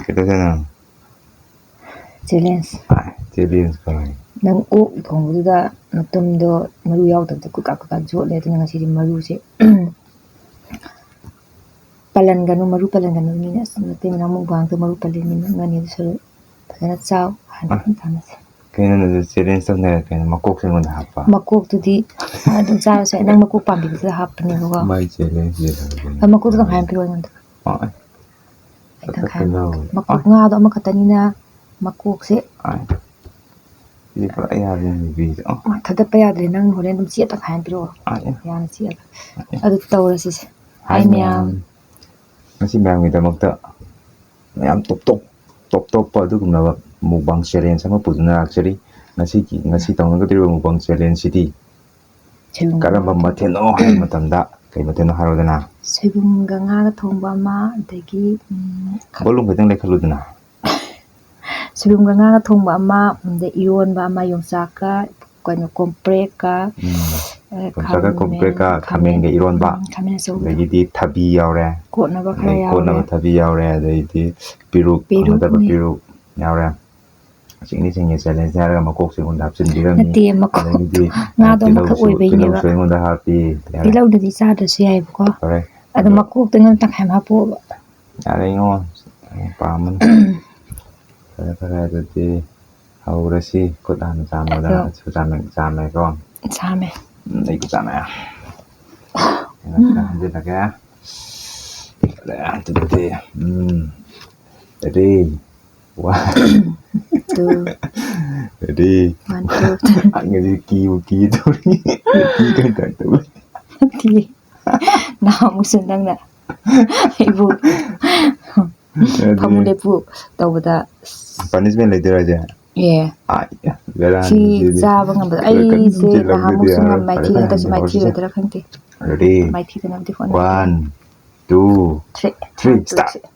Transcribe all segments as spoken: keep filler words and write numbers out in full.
ꯀꯩꯗꯧꯗꯣꯏꯅꯣ? Challenge. Challenge ꯀꯧꯔꯦ꯫ ꯅꯪ ꯑꯣꯛ ꯊꯣꯡꯕꯗꯨꯗ ꯃꯇꯨꯝꯗꯣ ꯃꯔꯨ ꯌꯥꯎꯗꯕꯗ ꯀꯨꯀꯥ ꯀꯨꯀꯥ ꯌꯣꯠꯂꯦ, ꯑꯗꯨꯅ ꯉꯁꯤꯗꯤ ꯃꯔꯨꯁꯦ ꯄꯜꯍꯟꯒꯅꯨ, ꯃꯔꯨ ꯄꯜꯍꯟꯒꯅꯨ꯫ ꯃꯤꯅ ꯑꯁ ꯃꯇꯩ ꯃꯅꯥꯎ mukbangꯗ ꯃꯔꯨ ꯄꯜꯂꯤ, ꯃꯤ ꯅꯣꯛꯅꯅꯤ꯫ ꯑꯗꯨ ꯁꯔꯨꯛ ꯐꯖꯅ ꯆꯥꯎ ꯍꯥꯏꯅ ꯑꯗꯨꯝ ꯊꯝꯃꯁꯦ꯫ ꯀꯩꯅꯣ ꯅꯪꯁꯨ challenge ꯇꯧꯅꯔꯦ ꯀꯩꯅꯣ, ꯃꯀꯣꯛꯁꯦ ꯑꯩꯉꯣꯟꯗ ꯍꯥꯞꯄ꯫ ꯃꯀꯣꯛꯇꯨꯗꯤ ꯑꯗꯨꯝ ꯆꯥꯔꯁꯨ ꯌꯥꯏ꯫ ꯅꯪ ꯃꯀꯣꯛ ꯄꯥꯝꯕꯤꯗꯨꯗ ꯍꯥꯞꯄꯅꯦꯕꯀꯣ꯫ My challenge ꯂꯩꯔꯒ ꯑ, ꯃꯀꯣꯛꯇꯣ ꯇꯪꯈꯥꯏ ꯑꯃ ꯄꯤꯔꯛꯑꯣ ꯑꯩꯉꯣꯟꯗ꯫ ꯑꯣ, ꯑꯩ ꯑꯩ ꯇꯪꯈꯥꯏ ꯑꯃ꯫ ꯀꯩꯅꯣ? ꯃꯀꯣꯛ ꯉꯥꯗꯣ ꯑꯃꯈꯛꯇꯅꯤꯅ ꯃꯀꯣꯛꯁꯦ ꯑꯥꯏ꯫ ꯁꯤꯗꯤ ꯄꯨꯔꯥ ꯌꯥꯕꯤꯅꯦ ꯅꯨꯄꯤꯁꯦ꯫ ꯑꯣ, ꯊꯥꯗꯠꯄ ꯌꯥꯗ꯭ꯔꯦ꯫ ꯅꯪ ꯍꯣꯔꯦꯟ ꯑꯗꯨꯝ ꯆꯦꯠ ꯇꯪꯈꯥꯏ ꯑꯃ ꯄꯤꯔꯛꯑꯣ꯫ ꯑꯥꯏ꯫ ꯌꯥꯅ ꯆꯦꯠꯂꯒ꯫ ꯑꯗꯨ ꯇꯧꯔꯁꯤꯁꯦ꯫ Hi ꯃꯌꯥꯝ꯫ ꯉꯁꯤ ꯃꯌꯥꯝꯒꯤꯗꯃꯛꯇ ꯃꯌꯥꯝ top top, top topꯄ ꯑꯗꯨꯒꯨꯝꯂꯕ mukbang challenge ꯑꯃ ꯄꯨꯗꯨꯅ ꯂꯥꯛꯆꯔꯤ꯫ ꯉꯁꯤꯒꯤ, ꯉꯁꯤ ꯇꯧꯅꯒꯗꯧꯔꯤꯕ mukbang challengeꯁꯤꯗꯤ ꯁꯣꯏꯕꯨꯝ ꯀꯔꯝꯕ ꯃꯊꯦꯜꯅꯣ ꯍꯥꯏꯕ ꯃꯇꯝꯗ ꯀꯩ ꯃꯊꯦꯜꯅꯣ ꯍꯥꯏꯔꯣꯗꯅ? ꯁꯣꯏꯕꯨꯝꯒ ꯉꯥꯒ ꯊꯣꯡꯕ ꯑꯃ, ꯑꯗꯒꯤ, ꯎꯝ, ꯈ-, Volume ꯈꯤꯇꯪ ꯂꯩꯈꯠꯂꯨꯗꯅ꯫ ꯁꯣꯏꯕꯨꯝꯒ ꯉꯥꯒ ꯊꯣꯡꯕ ꯑꯃ, ꯑꯗꯩ ꯏꯔꯣꯟꯕ ꯑꯃ, ꯌꯣꯡꯆꯥꯛꯀ, ꯀꯩꯅꯣ, ꯀꯣꯝꯄ꯭ꯔꯦꯛꯀ, ꯎꯝ꯫ ꯑ, ꯌꯣꯡꯆꯥꯛꯀ ꯈꯥꯃꯦꯟ, ꯀꯣꯝꯄ꯭ꯔꯦꯛꯀ ꯈꯥꯃꯦꯟ, ꯈꯥꯃꯦꯟꯒ ꯏꯔꯣꯟꯕ, ꯎꯝ, ꯈꯥꯃꯦꯟ ꯑꯆꯧꯕꯗꯣ꯫ ꯑꯗꯒꯤꯗꯤ ꯊꯕꯤ ꯌꯥꯎꯔꯦ, ꯀꯣꯠꯅꯕ ꯈꯔ ꯑꯗꯩ ꯌꯥꯎꯔꯦ꯫ ꯀꯣꯠꯅꯕ ꯊꯕꯤ ꯌꯥꯎꯔꯦ, ꯑꯗꯩꯗꯤ ꯄꯦꯔꯨꯛ, ꯄꯦꯔꯨꯛꯅꯦ꯫ ꯐꯪꯅꯗꯕ ꯄꯦꯔꯨꯛ ꯌꯥꯎꯔꯦ꯫ ꯆꯤꯡꯅꯤ ꯆꯤꯡꯉꯦ challenge ꯍꯥꯏꯔꯒ ꯃꯀꯣꯛꯁꯦ ꯑꯩꯉꯣꯟꯗ ꯍꯥꯞꯆꯤꯟꯕꯤꯔꯝꯃꯤ꯫ ꯅꯠꯇꯦ, ꯃꯀꯣꯛ ꯑꯗꯒꯤꯗꯤ, ꯉꯥꯗꯣ ꯑ, ꯑꯃꯈꯛ ꯇꯤꯜꯍꯧꯁꯨ, ꯑꯣꯏꯕꯩꯅꯦꯕ꯫ ꯇꯤꯜꯍꯧꯁꯨ ꯑꯩꯉꯣꯟꯗ ꯍꯥꯞꯄꯤ꯫ ꯌꯥꯔꯦ꯫ ꯇꯤꯜꯍꯧꯗꯨꯗꯤ ꯆꯥꯗ꯭ꯔꯁꯨ ꯌꯥꯏꯕꯀꯣ꯫ ꯐꯔꯦ꯫ ꯑꯗꯣ ꯃꯀꯣꯛꯇ ꯉꯥ ꯇꯪꯈꯥꯏ ꯑꯃ ꯍꯥꯞꯄꯣꯕ꯫ ꯌꯥꯔꯦ ꯏꯉꯣ, ꯄꯥꯝꯕꯅꯤ꯫ ꯐꯔꯦ, ꯐꯔꯦ, ꯑꯗꯨꯗꯤ ꯍꯧꯔꯁꯤ꯫ ꯈꯨꯠ ꯍꯥꯟꯅ ꯆꯥꯝꯃꯗ, ꯑꯗꯣ ꯑꯩꯁꯨ ꯆꯥꯝꯃꯦ, ꯆꯥꯝꯃꯦꯀꯣ꯫ ꯆꯥꯝꯃꯦ꯫ ꯎꯝ, ꯑꯩꯁꯨ ꯆꯥꯝꯃꯦ꯫ ꯑꯩꯅ ꯈꯔ ꯍꯟꯖꯤꯜꯂꯒꯦ꯫ ꯐꯔꯦ, ꯑꯗꯨꯗꯤ, ꯎꯝ, ready? One. Two. Ready? One, two, three. ꯑꯩ ꯉꯁꯤ ꯀꯤꯕꯨ ꯀꯤ ꯇꯧꯔꯤ꯫ ꯀꯤ ꯀꯩ ꯇꯧꯔꯤ꯫ ꯅꯠꯇꯤꯌꯦ꯫ ꯅꯍꯥꯟꯃꯨꯛꯁꯨ ꯅꯪꯅ ꯑꯩꯕꯨ ꯐꯃꯨꯡ ꯂꯦꯞꯄꯨ ꯇꯧꯕꯗ, Punishment ꯂꯩꯗꯣꯏꯔꯣ ꯍꯥꯏꯁꯦ? ꯑꯦ, ꯑꯥꯏ, ꯕꯦꯔꯥꯅꯤ ꯁꯤ ꯁꯤꯗꯤ꯫ ꯆꯥꯕ ꯉꯝꯕꯗ ꯈꯔ ꯀꯟꯅ ꯑꯩꯁꯦ ꯆꯤꯜꯂꯝꯒꯗꯤ ꯅꯍꯥꯟꯃꯨꯛꯁꯨ ꯌꯥꯔꯣꯏ꯫ ꯉꯝ-, ꯃꯥꯏꯊꯤ ꯐꯔꯦ, ꯍꯟꯗꯛꯁꯨ ꯐꯔꯦ, ꯃꯥꯏꯊꯤ ꯍꯧꯔꯁꯤꯁꯦ꯫ ꯑꯣꯏꯗꯣꯏꯔꯥ ꯈꯪꯗꯦ꯫ Ready? ꯃꯥꯏꯊꯤꯗꯅꯕꯗꯤ ꯍꯣꯠꯅꯒꯦ꯫ One, two, Three. three, One, two, start. Three.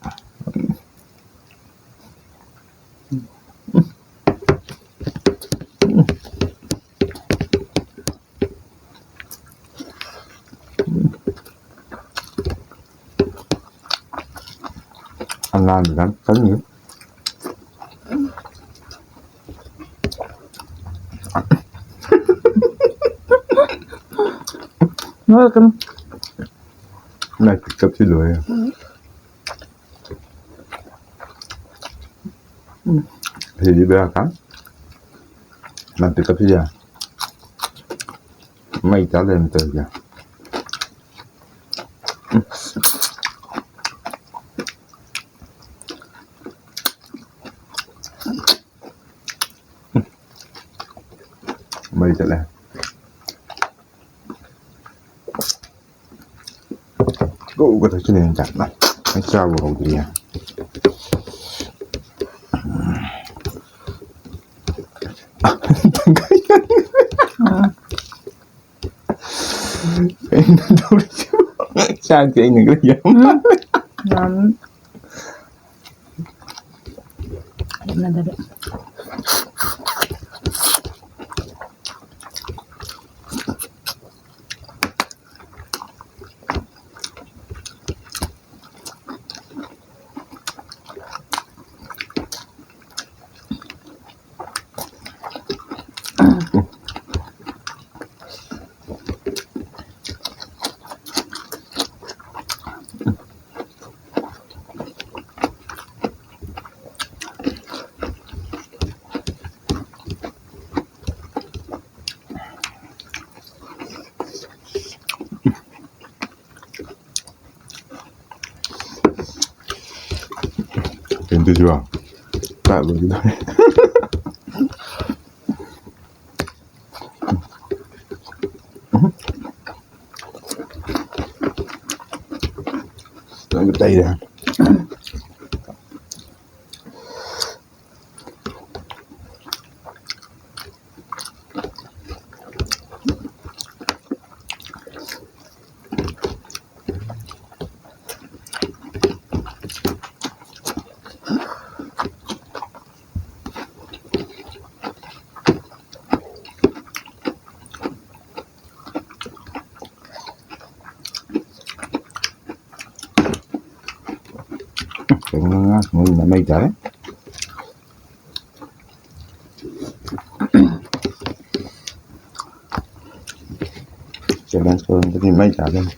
ꯌꯥꯝ ꯇꯥꯡꯗꯤ ꯌꯥꯝ ꯆꯪꯉꯤ꯫ ꯅꯣꯏ ꯀꯩꯅꯣ꯫ ꯅꯪ ꯄꯤꯛꯀꯞꯁꯤ ꯂꯣꯏꯔꯦ꯫ ꯎꯝ꯫ ꯁꯤꯗꯤ ꯕꯦꯔꯥ ꯀꯥꯏ꯫ ꯅꯪ ꯄꯤꯛꯀꯞꯁꯤꯗꯤ ꯃꯩ ꯇꯥ ꯂꯩꯔꯝꯃꯤ ꯇꯧꯔꯤꯁꯦ꯫ ꯃꯩ ꯆꯠꯂꯦ꯫ ꯀꯧꯒ ꯊꯛꯆꯤꯜꯂꯦ ꯆꯥꯛꯅ꯫ ꯑꯩ ꯆꯥꯕ ꯍꯧꯗ꯭ꯔꯤꯌꯦ꯫ ꯎꯝ꯫ ꯀꯩꯅꯣ ꯇꯧꯔꯤꯁꯤꯕꯣ? ꯆꯥꯛꯁꯦ ꯑꯩꯅ ꯈꯔ ꯌꯥꯝ ꯎꯝ꯫ ꯌꯥꯝ꯫ ꯌꯥꯝꯅꯗꯕ꯫ ꯀꯩꯅꯣ ꯇꯧꯏꯁꯤꯕꯣ? ꯆꯥꯛ ꯂꯣꯏꯒꯗꯧꯔꯦ꯫ ꯂꯣꯏꯅ ꯇꯩꯔꯦ꯫ ꯍꯥꯏꯇꯥꯔꯦ꯫ Challenge ꯇꯧꯔꯝꯕꯗꯤ ꯃꯩ ꯇꯥꯗꯣꯏꯅꯤ꯫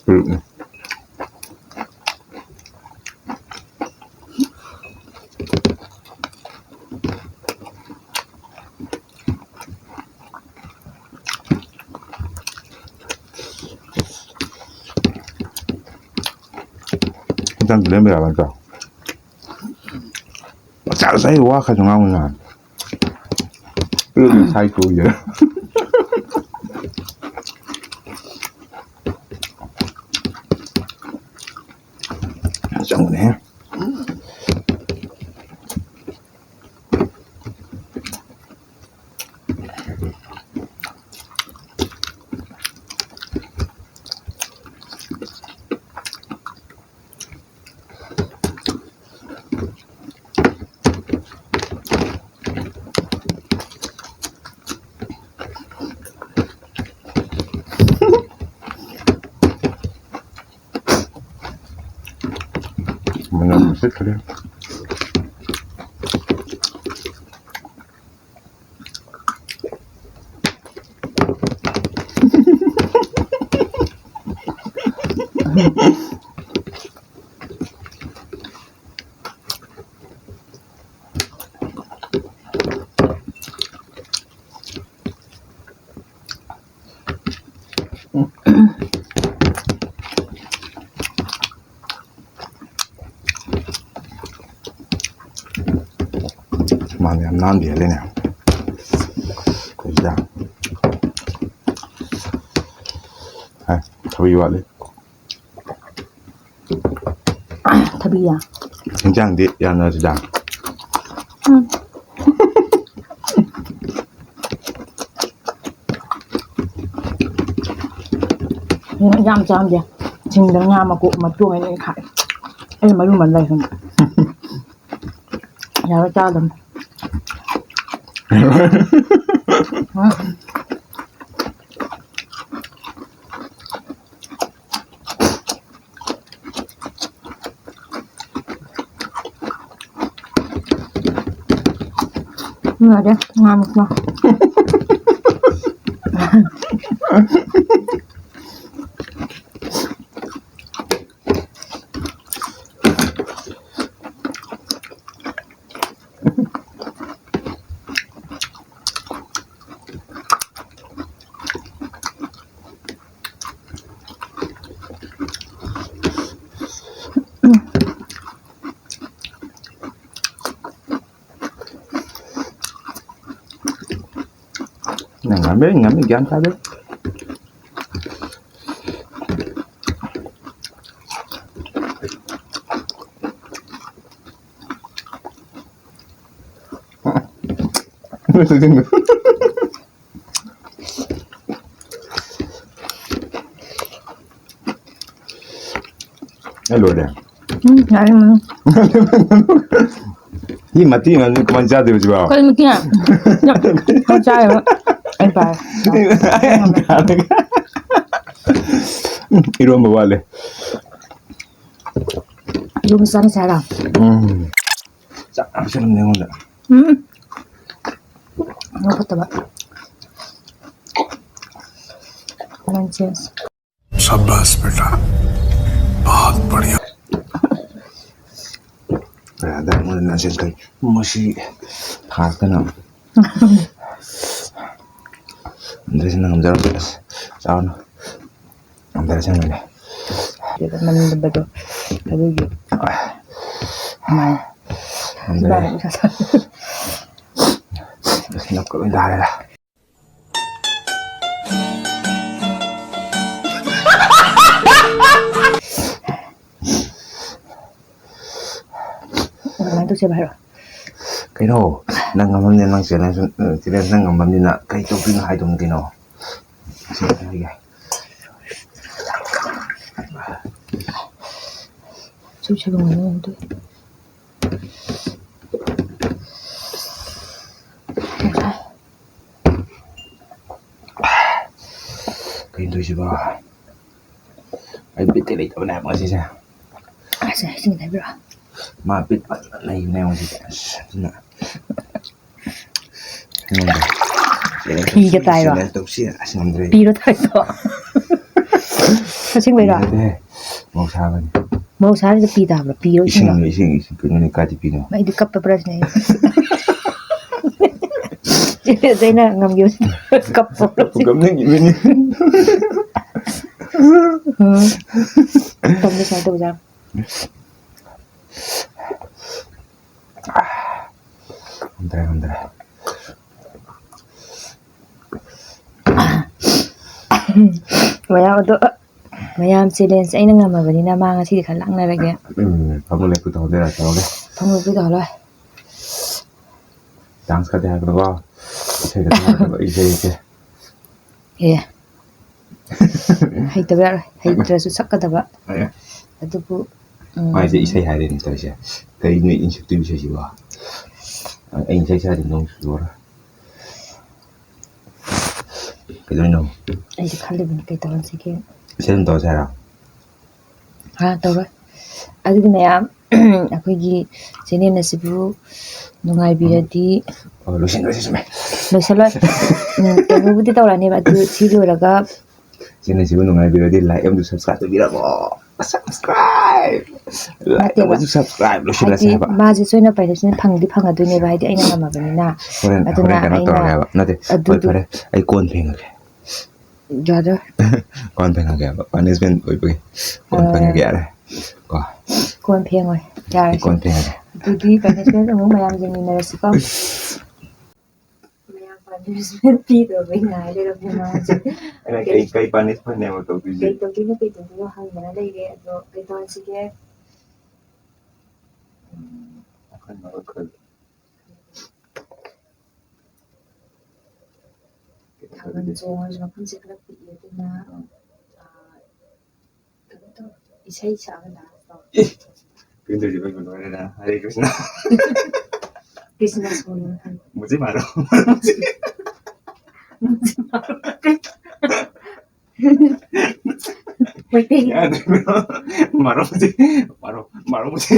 ꯎꯝ, ꯎꯝ꯫ ꯏꯟꯖꯥꯡ ꯂꯦꯝꯕ ꯌꯥꯕ ꯅꯠꯇ꯭ꯔꯣ? ꯃꯆꯥ ꯃꯆꯥ ꯋꯥ ꯈꯔꯁꯨ ꯉꯥꯡꯉꯨ ꯌꯥꯕꯅꯤ꯫ ꯁꯥꯏ ꯇꯣꯛꯏꯁꯦ꯫ ꯆꯪꯕꯅꯦꯍꯦ꯫ ꯃꯅꯝ ꯅꯨꯡꯁꯤꯠꯈ꯭ꯔꯦ꯫ ꯃꯥꯅ ꯌꯥꯝ ꯅꯥꯟꯕ ꯍꯦꯜꯂꯤꯅꯦ꯫ ꯑꯩꯈꯣꯏꯁꯤꯗ꯫ ꯍꯥꯏ, ꯊꯕꯤ ꯋꯥꯠꯂꯤ꯫ ꯊꯕꯤꯌꯥ꯫ ꯏꯟꯖꯥꯡꯗꯤ ꯌꯥꯅꯔꯁꯤꯗ꯫ ꯎꯝ꯫ ꯌꯥꯝ ꯆꯥꯝꯗꯦ꯫ ꯁꯤꯡꯗ ꯉꯥ ꯃꯀꯣꯛ ꯃꯇꯣꯡ ꯑꯩꯅ ꯈꯥꯛꯑꯦ꯫ ꯑꯩ ꯃꯔꯨ ꯃꯟ ꯂꯩ ꯁꯨꯝ꯫ ꯌꯥꯔꯣꯏ ꯆꯥꯗꯕꯅꯤ꯫ ꯌꯥꯗꯦ, ꯉꯥ ꯃꯈꯣꯡ꯫ ꯅꯪ ꯉꯝꯃꯦ, ꯉꯝꯃꯦ, ꯒ꯭ꯌꯥꯟ ꯇꯥꯗꯦ꯫ ꯑꯩ ꯂꯣꯏꯔꯦ꯫ ꯎꯝ, ꯌꯥꯔꯦ, ꯎꯝ꯫ ꯁꯤ ꯃꯇꯤ ꯉꯥꯛꯇ ꯀꯃꯥꯏꯅ ꯆꯥꯗꯣꯏꯕ ꯁꯤꯕꯣ? ꯀꯔꯤ ꯃꯇꯤ ꯉꯥꯛ? ꯅꯪ ꯆꯥꯏꯕ꯫ ꯑꯩ ꯄꯥꯏ꯫ ꯏꯔꯣꯝꯕ ꯋꯥꯠꯂꯦ꯫ ꯏꯔꯣꯝꯕ ꯆꯥꯅꯁꯦ ꯍꯥꯏꯔꯣ? ꯎꯝ꯫ ꯆꯥꯛ ꯌꯥꯝ ꯆꯪꯉꯝꯅꯦ ꯑꯩꯉꯣꯟꯗ꯫ ꯎꯝ꯫ ꯅꯣꯛ ꯐꯠꯇꯕ꯫ Nonsense꯫ शाबाश बेटा, बहुत बढ़िया। ꯑꯗ ꯑꯩꯉꯣꯟꯗ nonsense ꯀꯩ ꯃꯁꯤ ꯐꯥꯔꯛꯇꯅ꯫ ꯑꯟꯗ꯭ꯔꯦꯁꯅ ꯉꯝꯖꯔꯝꯗꯦ꯫ ꯑꯁ, ꯆꯥꯎꯅ꯫ ꯑꯟꯗ꯭ꯔꯦꯁꯅꯅꯦ꯫ ꯑꯗꯨꯒ ꯃꯅꯤꯡꯗ ꯕꯗꯣ, ꯑꯗꯨꯒꯤ꯫ ꯃꯥꯅꯦ꯫ ꯑꯟꯗ꯭ꯔꯦ꯫ ꯑꯁ, ꯅꯞꯀ ꯂꯣꯏ ꯇꯥꯔꯦꯗ꯫ ꯑꯗꯨꯃꯥꯏꯅ ꯇꯧꯁꯦꯕ ꯍꯥꯏꯔꯣ꯫ ꯀꯩꯅꯣ? ꯅꯪ ꯉꯝꯃꯝꯅꯤꯅ ꯅꯪ challenge, challenge ꯅꯪ ꯉꯝꯃꯝꯅꯤꯅ ꯀꯩ ꯇꯧꯗꯣꯏꯅꯣ ꯍꯥꯏꯗꯧꯅꯤ ꯀꯩꯅꯣ? ꯁꯤ ꯍꯥꯏꯒꯦ꯫ ꯁꯨꯝ ꯁꯨꯝ ꯉꯝꯃꯣ ꯑꯗꯨ꯫ ꯀꯩꯅꯣ ꯇꯧꯔꯤꯁꯤꯕꯣ? ꯑꯩ ꯕꯤꯠꯇꯤ ꯂꯩꯇꯕꯅꯦ ꯍꯥꯏꯕ ꯉꯁꯤꯁꯦ꯫ ꯑꯁ, ꯏꯁꯤꯡ ꯈꯤꯇ ꯍꯩꯕꯤꯔꯛꯑꯣ꯫ ꯃꯥ ꯕꯤꯠ ꯐꯖꯅ ꯂꯩꯕꯅꯦ ꯉꯁꯤꯁꯦ꯫ ꯑꯁ, ꯑꯗꯨꯅ ꯑꯩꯉꯣꯟꯗ challenge ꯐꯤꯒ ꯇꯧꯁꯤ, ꯇꯥꯏꯔꯣ? Challenge ꯇꯧꯁꯤ꯫ ꯑꯁ, ꯉꯝꯗ꯭ꯔꯦ꯫ ꯄꯤꯔꯣ ꯇꯥꯏꯗꯣ꯫ ꯑꯁꯦꯡꯕꯩꯔꯣ? ꯅꯠꯇꯦꯍꯦ, ꯃꯍꯧꯁꯥꯕꯅꯤ꯫ ꯃꯍꯧꯁꯥꯁꯤꯗ ꯄꯤ ꯇꯥꯕ꯭ꯔꯣ? ꯄꯤꯔꯣ ꯏꯁꯤꯡꯗꯣ꯫ ꯏꯁꯤꯡ, ꯏꯁꯤꯡ, ꯏꯁꯤꯡ ꯀꯩꯅꯣꯅꯦ, ꯀꯥꯏꯗꯤ ꯄꯤꯅꯣ? ꯑꯩꯗꯤ ꯀꯞꯄꯕ꯭ꯔꯥ ꯁꯤꯅꯦ ꯑꯩꯗꯤ꯫ ꯑꯗꯩ ꯑꯩꯅ ꯉꯝꯈꯤꯕꯁꯤꯗ ꯀꯞꯄꯕ꯭ꯔꯥ ꯁꯤꯅꯦ꯫ ꯀꯞꯅꯤꯡꯉꯤꯕꯅꯤ꯫ ꯎꯝ꯫ ꯇꯝꯗ ꯁꯨꯃꯥꯏꯅ ꯇꯧꯕꯖꯥꯠꯅꯤ꯫ ꯉꯝꯗ꯭ꯔꯦ, ꯉꯝꯗ꯭ꯔꯦ꯫ ꯃꯌꯥꯝ ꯑꯗꯣ, ꯃꯌꯥꯝ challenge ꯑꯩꯅ ꯉꯝꯃꯕꯅꯤꯅ ꯃꯥ ꯉꯁꯤꯗꯤ ꯈꯔ ꯂꯥꯛꯅꯔꯒꯦ꯫ ꯎꯝ, ꯐꯃꯨꯡ ꯂꯦꯞꯄꯨ ꯇꯧꯍꯟꯗꯣꯏꯔꯥ ꯇꯧꯔꯒꯦ꯫ ꯐꯃꯨꯡ ꯂꯦꯞꯄꯨ ꯇꯧꯍꯜꯂꯣꯏ꯫ Dance ꯀꯗꯤ ꯍꯥꯏꯔꯛꯀꯅꯨꯀꯣ꯫ ꯏꯁꯩ ꯈꯛꯇ ꯍꯥꯏꯔꯛꯀꯅꯨ, ꯑꯩ ꯏꯁꯩ ꯍꯩꯇꯦ꯫ ꯑꯦ꯫ ꯍꯩꯇꯕ ꯌꯥꯔꯣꯏ꯫ ꯍꯩꯇ꯭ꯔꯁꯨ ꯁꯛꯀꯗꯕ꯫ ꯑꯦ꯫ ꯑꯗꯨꯕꯨ, ꯎꯝ꯫ ꯃꯥꯏꯁꯦ ꯏꯁꯩ ꯍꯥꯏꯔꯦꯅꯦ ꯇꯧꯔꯤꯁꯦ꯫ ꯀꯩꯅꯣ ꯏꯟꯁꯤꯞꯇꯣꯏ ꯏꯁꯩꯁꯤꯕꯣ? ꯑꯩ ꯏꯁꯩ ꯁꯛꯑꯗꯤ ꯅꯣꯡ ꯆꯨꯔꯣꯏ꯫ ꯀꯩꯗꯧꯔꯤꯅꯣ? ꯑꯩꯁꯦ ꯈꯜꯂꯤꯕꯅꯤ ꯀꯩ ꯇꯧꯍꯟꯁꯤꯒꯦ꯫ ꯏꯁꯩ ꯑꯗꯨꯝ ꯇꯧꯔꯁꯦ ꯍꯥꯏꯔꯣ? ꯍꯥ, ꯇꯧꯔꯣꯏ꯫ ꯑꯗꯨꯗꯤ ꯃꯌꯥꯝ, ꯑꯩꯈꯣꯏꯒꯤ channel ꯑꯁꯤꯕꯨ ꯅꯨꯡꯉꯥꯏꯕꯤꯔꯗꯤ ꯑꯣ, ꯂꯣꯏꯁꯤꯟꯈ꯭ꯔꯁꯤ, ꯆꯨꯝꯃꯦ꯫ ꯂꯣꯏꯁꯤꯜꯂꯣꯏ꯫ ꯎꯝ, ꯀꯩꯅꯣꯕꯨꯗꯤ ꯇꯧꯔꯛꯑꯅꯦꯕ, ꯑꯗꯨ ꯁꯤ ꯂꯣꯏꯔꯒ channel ꯑꯁꯤꯕꯨ ꯅꯨꯡꯉꯥꯏꯕꯤꯔꯗꯤ like ꯑꯃꯁꯨ subscribe ꯇꯧꯕꯤꯔꯝꯃꯣ꯫ Subscribe! Like ꯅꯠꯇꯦꯕ꯫ ꯑꯃꯁꯨ subscribe ꯂꯣꯏꯁꯤꯜꯂꯁꯦ ꯍꯥꯏꯗꯤ ꯍꯥꯏꯕ꯫ ꯃꯥꯁꯦ ꯁꯣꯏꯅ ꯄꯥꯏꯔꯁꯤꯅ ꯐꯪꯗꯤ ꯐꯪꯉꯗꯣꯏꯅꯦꯕ, ꯍꯥꯏꯗꯤ ꯑꯩꯅ ꯉꯝꯃꯕꯅꯤꯅ꯫ ꯍꯣꯔꯦꯟ, ꯑꯗꯨꯅ ꯍꯣꯔꯦꯟ ꯀꯩꯅꯣ ꯑꯩꯅ ꯇꯧꯔꯒꯦ ꯍꯥꯏꯕ꯫ ꯅꯠꯇꯦ, ꯍꯣꯏ, ꯑꯗꯨꯗꯨ ꯐꯔꯦ, ꯑꯩ ꯀꯣꯟ ꯐꯦꯡꯉꯒꯦ꯫ ꯌꯥꯔꯣꯏ꯫ ꯀꯣꯟ ꯐꯦꯡꯉꯒꯦ ꯍꯥꯏꯕ, punishment ꯑꯣꯏꯕꯒꯤ꯫ ꯀꯣꯟ ꯑ, ꯐꯦꯡꯉꯒꯦ, ꯌꯥꯔꯦ꯫ ꯀꯣ꯫ ꯀꯣꯟ ꯐꯦꯡꯉꯣꯏ, ꯌꯥꯔꯦ꯫ ꯑꯩ ꯀꯣꯟ ꯐꯦꯡꯉꯒꯦ꯫ ꯑꯗꯨꯗꯤ punishment ꯑꯃꯨꯛ ꯃꯌꯥꯝ ꯌꯦꯡꯃꯤꯟꯅꯔꯁꯤꯀꯣ꯫ ꯃꯌꯥꯝ punishment ꯄꯤꯗꯧꯕꯩ ꯉꯥꯏ ꯂꯩꯔꯕꯅꯦ ꯃꯥꯁꯦ꯫ ꯑꯩꯅ ꯀꯩ, ꯀꯩ punishment ꯅꯦꯕ ꯇꯧꯗꯣꯏꯁꯦ? ꯀꯩ ꯇꯧꯗꯣꯏꯅꯣ, ꯀꯩ ꯇꯧꯗꯣꯏꯅꯣ ꯍꯪꯗꯅ ꯂꯩꯔꯦ꯫ ꯑꯗꯣ ꯀꯩ ꯇꯧꯍꯟꯁꯤꯒꯦ? ꯎꯝ, ꯋꯥꯈꯜ ꯃꯔꯣꯜ ꯈꯜꯂꯤ꯫ ꯊꯥꯕꯜ ꯆꯣꯡꯉꯁꯨ ꯃꯐꯝꯁꯦ ꯈꯔ ꯄꯤꯛꯑꯦ, ꯑꯗꯨꯅ, ꯑꯥ, ꯀꯩꯅꯣ ꯇꯧꯔꯣ, ꯏꯁꯩ ꯁꯛꯑꯒ dance ꯇꯧꯔꯣ꯫ ꯑꯦ, ꯂꯣꯏꯔꯦꯗ꯫ ꯍꯔꯦ ꯀ꯭ꯔꯤꯁꯅ꯫ ꯀ꯭ꯔꯤꯁꯅ ꯁꯣꯟ꯫ ꯃꯨꯖꯦ ꯃꯥꯔꯣ꯫ ꯃꯩꯇꯩ꯫ ꯌꯥꯗ꯭ꯔꯣ? ꯃꯥꯔꯣ ꯃꯨꯖꯦ꯫ ꯃꯥꯔꯣ, ꯃꯥꯔꯣ ꯃꯨꯖꯦ꯫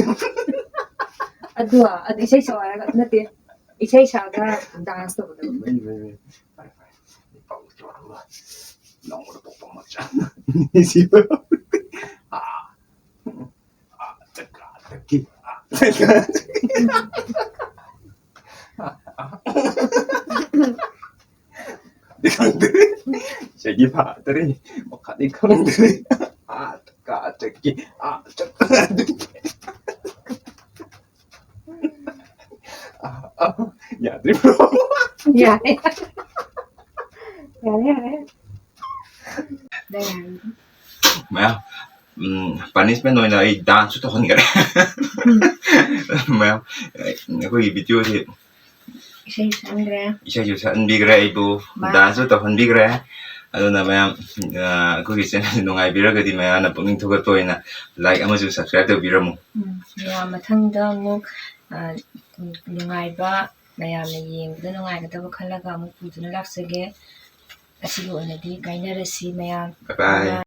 ꯑꯗꯨ ꯑꯗꯨ ꯏꯁꯩ ꯁꯛꯑꯣ ꯍꯥꯏꯔꯒ ꯅꯠꯇꯦ, ꯏꯁꯩ ꯁꯛꯑꯒ ꯗꯥꯟꯁ ꯇꯧꯒꯗꯕ꯫ ꯃꯩ, ꯃꯩ, ꯃꯩ꯫ ꯐꯔꯦ, ꯐꯔꯦ꯫ ꯑꯩ ꯄꯥꯎ ꯆꯥꯎꯔꯛꯑꯕ꯫ ꯅꯪꯉꯣꯟꯗ ꯄꯣꯛꯄ ꯃꯆꯥ꯫ ꯁꯤꯕ꯫ ꯑꯥ꯫ ꯑꯥ, ꯆꯠꯀꯥ, ꯆꯠꯀꯤ꯫ ꯑꯥ, ꯆꯠꯀꯥ, ꯆꯠꯀꯤ꯫ ꯑꯥ, ꯑꯥ꯫ ꯈꯪꯗ꯭ꯔꯦ꯫ ꯏꯁꯩꯗꯤ ꯐꯥꯗ꯭ꯔꯦ꯫ ꯃꯈꯥꯗꯤ ꯈꯪꯗ꯭ꯔꯦ꯫ ꯑꯥ, ꯆꯠꯀꯥ, ꯆꯠꯀꯤ꯫ ꯑꯥ, ꯆꯠꯀꯥ, ꯆꯠꯀꯤ꯫ ꯑꯥ, ꯑꯥ, ꯌꯥꯗ꯭ꯔꯤꯕ꯭ꯔꯣ? ꯌꯥꯔꯦ꯫ ꯌꯥꯔꯦ, ꯌꯥꯔꯦ꯫ ꯅꯪ ꯌꯥꯔꯦ꯫ ꯃꯌꯥꯝ, ꯎꯝ, ꯄꯅꯤꯁꯃꯦꯟ ꯑꯣꯏꯅ ꯑꯩ ꯗꯥꯟꯁꯁꯨ ꯇꯧꯍꯟꯈ꯭ꯔꯦ꯫ ꯃꯌꯥꯝ, ꯑꯩꯈꯣꯏꯒꯤ ꯚꯤꯗꯤꯑꯣꯁꯤ ꯏꯁꯩ ꯁꯛꯍꯟꯈ꯭ꯔꯦ꯫ ꯏꯁꯩꯁꯨ ꯁꯛꯍꯟꯕꯤꯈ꯭ꯔꯦ ꯑꯩꯕꯨ, ꯃꯥ- ꯗꯥꯟꯁꯁꯨ ꯇꯧꯍꯟꯕꯤꯈ꯭ꯔꯦ꯫ ꯑꯗꯨꯅ ꯃꯌꯥꯝ, ꯑ, ꯑꯩꯈꯣꯏꯒꯤ ꯆꯦꯅꯦꯜ ꯅꯨꯡꯉꯥꯏꯕꯤꯔꯒꯗꯤ ꯃꯌꯥꯝꯅ ꯄꯨꯛꯅꯤꯡ ꯊꯧꯒꯠꯄ ꯑꯣꯏꯅ ꯂꯥꯏꯛ ꯑꯃꯁꯨ ꯁꯕꯁꯀ꯭ꯔꯥꯏꯕ ꯇꯧꯕꯤꯔꯝꯃꯨ꯫ ꯎꯝ, ꯃꯌꯥꯝ ꯃꯊꯪꯗ ꯑꯃꯨꯛ, ꯑ, ꯎꯝ, ꯅꯨꯡꯉꯥꯏꯕ, ꯃꯌꯥꯝꯅ ꯌꯦꯡꯕꯗ ꯅꯨꯡꯉꯥꯏꯒꯗꯕ ꯈꯜꯂꯒ ꯑꯃꯨꯛ ꯄꯨꯗꯨꯅ ꯂꯥꯛꯆꯒꯦ꯫ ꯑꯁꯤꯒꯤ ꯑꯣꯏꯅꯗꯤ ꯀꯥꯏꯅꯔꯁꯤ ꯃꯌꯥꯝ꯫ Bye bye.